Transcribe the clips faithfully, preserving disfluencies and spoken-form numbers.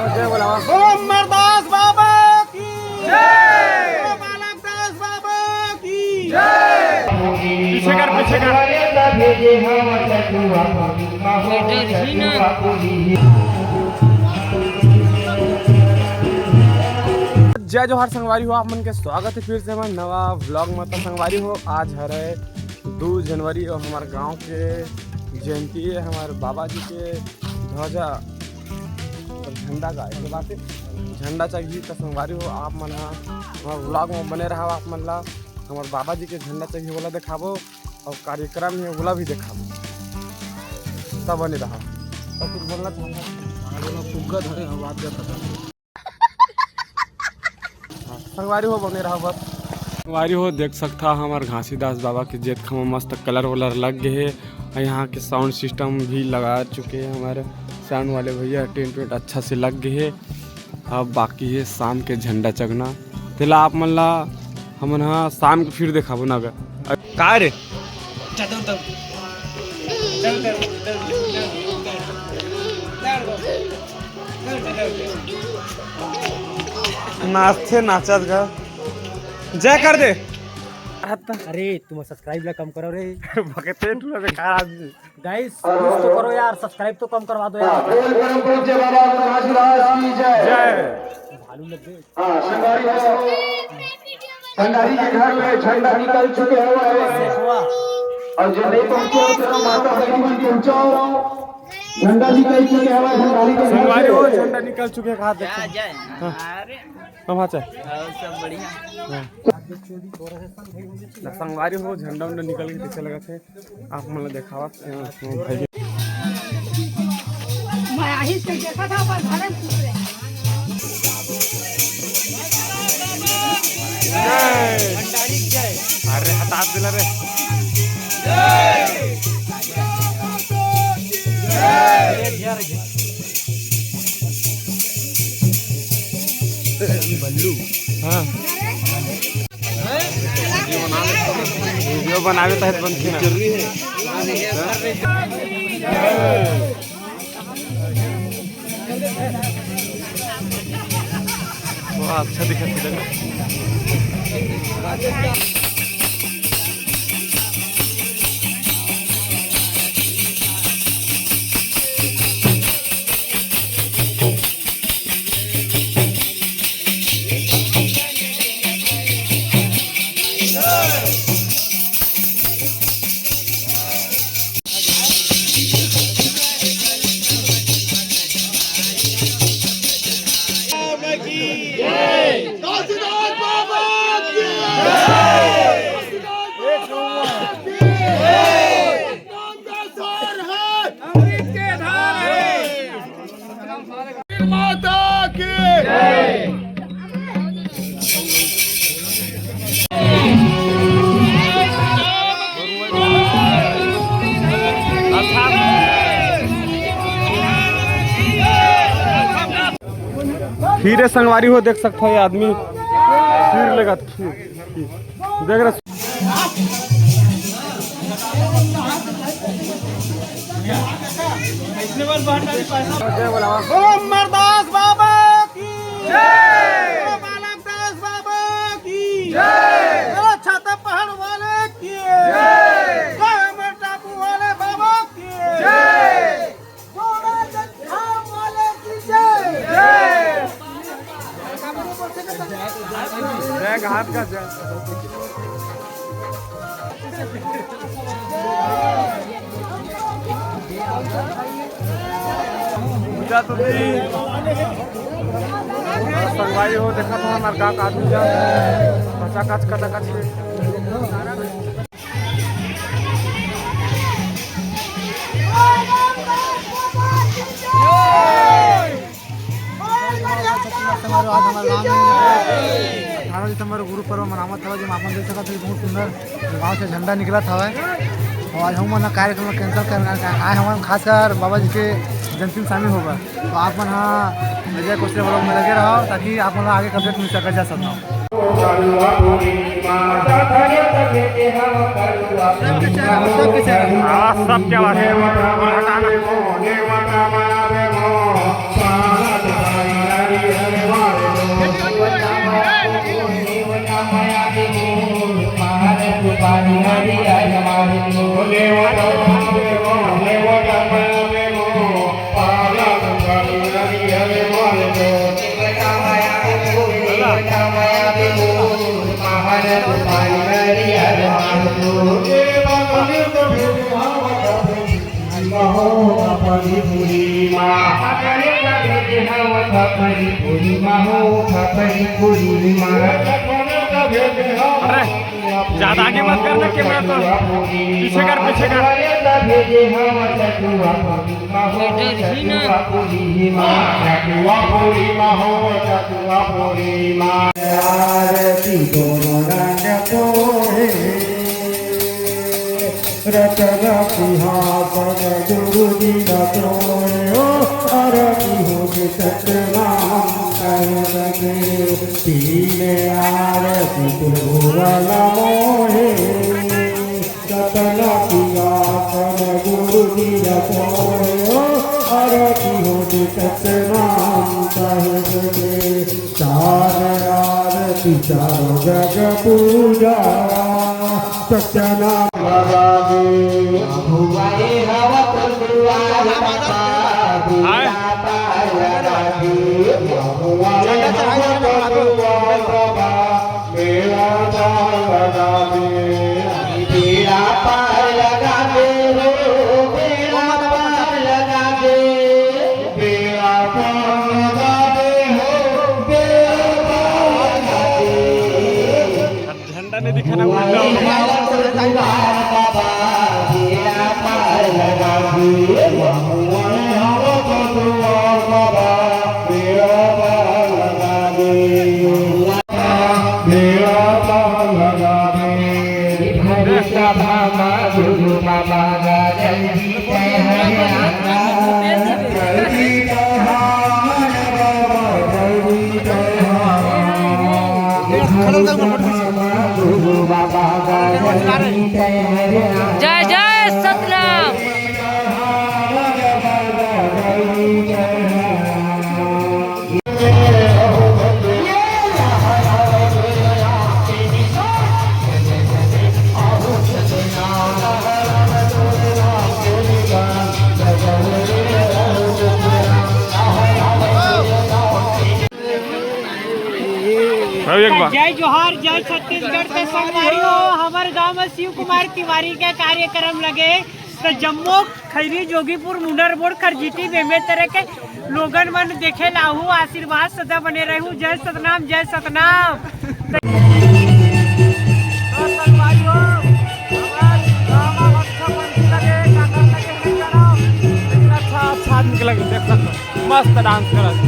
जय बोला। बोलो अमरदास बाबा की जय। बोलो बालक दास बाबा की जय। पीछे कर, पीछे कर। जय जोहार संगवारी हो, आप मन के स्वागत है फिर से हमर नवा व्लॉग में। तो संगवारी हो, आज हरे दू जनवरी और हमारे गांव के जयंती है, हमारे बाबा जी के ध्वजा और झंडा का एक बात है, झंडा चाहिए। तो संगवारी हो, आप मन हा हमारे व्लॉग में बने रहा। आप मन ला हमारे बाबा जी के झंडा चाहिए वाला दिखाबो और कार्यक्रम है वाला भी दिखाबो, तब बने रहा। और कुछ बोलना चाहूँगा? फुग्गा धरे हो, बात कर सकते। संगवारी हो, बने रहा बस। संगवारी हो, देख सकता हमार घासीदास बाबा के जेतखा में मस्त कलर वलर लग गए है। और यहाँ के साउंड सिस्टम भी लगा चुके हैं हमारे साउंड वाले भैया। टेंट वेंट अच्छा से लग गए है। अब बाकी है शाम के झंडा चगना। तेला आप मन ला हमन हा शाम के फिर देखाबो ना गा। का रे? नाचथे नाचत गा। जय कर दे। अरे तुम सब्सक्राइब ला कम करो रे। भगते टूरा बेकार आदमी। गाइस, कुछ तो करो यार, सब्सक्राइब तो कम करवा दो यार। जय। भालू लग गए। हाँ, संगवारी हो, भंडारी के घर में झंडा निकल चुके हैं। वाह। और जो नहीं पहुंचे हो, चलो माता बहनी मन पहुंचाओ। झंडा निकल चुके हैं भंडारी के घर संगवारी हो, से। झंडा निकल चुके हैं, हाथ देखो। जय, जय। हाँ। अरे। हम हाथ से। और सब बढ़िया। हाँ। ना संगवारी हो, झंडा उंडा निकल के पीछे लगा थे। आप मन ला देखावत हे, हाँ, भाई। मैं आहिस के देखा था, पर घरे में घुस रहे। जय। भंडारी जय। अरे, हटा दिला रे। जय। बल्लू। हाँ। वीडियो बनावे तहत बनती ना। जरूरी है। वाह, अच्छा दिखा था। माता की जय। फिर ये संगवारी हो, देख सकते हो, ये आदमी फिर लेगा, फिर, फिर। देख रहे। जय बोला। बोलो अमरदास बाबा की जय। बोलो बालक दास बाबा की जय। बोलो छाता पहाड़ वाले की जय। जय अमर टापू वाले बाबा की जय। जय घाट का जय। पूजा तो दी। संगवारी हो, देखा था हमारे गाँव का आदमी जा। बचा कच कटा कच। समारोह आज हमारे गाँव में अठारह दिसंबर गुरु पर्व मनावत हवय, जेमा आप मन देख सकत हव, बहुत सुंदर गाँव से झंडा निकलत हवय। और आज हम मन कार्यक्रम ला cancel करना आए हवन, खासकर बाबा जी के जयंती में शामिल होगा। तो आप मन हा विजय कौशल्या vlog में लगे रहो, ताकि आप मन ला आगे का update मिल सके जा सकता। हाँ, सब क्या बात है। और हटाना। अरे, ज्यादा आगे मत करना कैमरा को, पीछे कर, पीछे कर। आरती दोनों रंग को है। रतन सिंहासन गुरु जी रतोय, आरती हो के सतनाम कर लगे। तीन आरती प्रभु वाला मोहे। रतन सिंहासन गुरु जी रतोय, आरती हो के सतनाम कर लगे। चार आरती चारों जग पूजा, सत्यनाम लगा दे। हुआ ये हवा तो दुआ लगा दे। आए। हुआ ये हवा तो दुआ लगा दे। मेरा पार लगा दे। मेरा पार लगा दे हो, मेरा पार लगा दे। बेड़ा पार लगा दे हो, बेड़ा पार लगा दे। झंडा नहीं दिखाना, उल्टा हो गया। बाबा, बेड़ा पार लगा दे। बाबा, बेड़ा पार लगा दे। बेड़ा पार लगा दे। हरि सभा मा गुरु बाबा गा जल्दी ते हरे आगा। जल्दी ते हरे बाबा, जल्दी ते हरे। हरि सभा मा गुरु बाबा गा जल्दी ते हरे आगा। जय जय सतनाम। अभी एक बार। जय जोहार, जय छत्तीसगढ़ के संगवारी हो। हमर गांव में शिव कुमार तिवारी के कार्यक्रम लगे, तो जम्मो खैरी, जोगीपुर, मुंडरबोड़, खरजीटी, बेमेतरा के लोगन मन देखे ला आहू, आशीर्वाद सदा बने रहू। जय सतनाम, जय सतनाम। तो संगवारी हो, हमार गाँव में अच्छा पंछी लगे, काकर लगे, नहीं जानो, लेकिन अच्छा, अच्छा आदमी के लगे, देख सकते हो, मस्त डांस करत।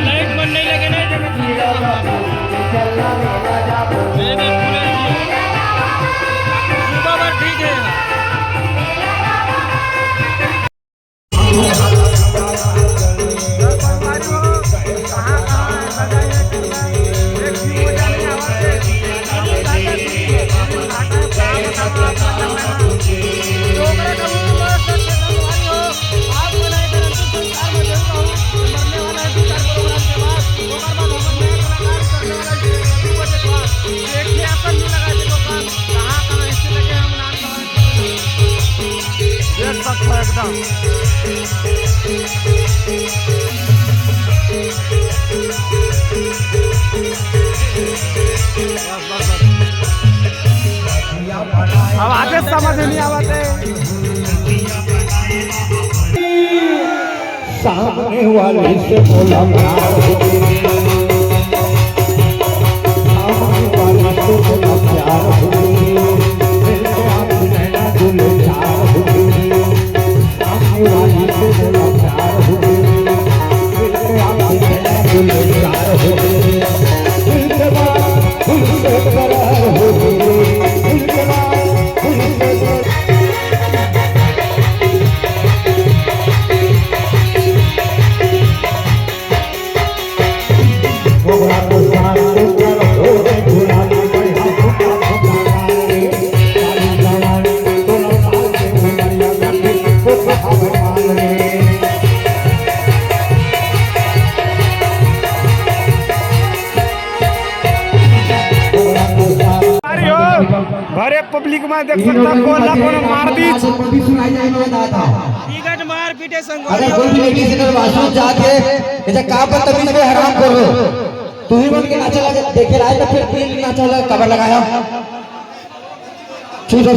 लाइट मन नहीं लगे ना, जगह नहीं, नहीं, पूरे सुबह भर ठीक है। देख सकते हो एकदम। अब आगे समझ नहीं आवत है। सामने वाले से बोला प्यार हो गया। सामने वाले से बोला प्यार हो गया। दिल के आंसू नैना गुलजार हो गए। सामने वाले से बोला प्यार हो गया। दिल के आंसू नैना गुलजार हो गए। दिल के बात दिल से करार हो गए। दिल के बात दिल से करार। देख सकता, कोन ला कोनो मार दीस। बिकट मार पीटे संगवारी। अगर कोई भी लेडीज अगर वॉशरूम जात हे, ऐसे का बदतमीज में हराम कर रहे हो? तुम्ही मन के नाचा लगे, देखे लाए तो फिर तीन नाचा लगे, कबर लगाया। चुप रहो,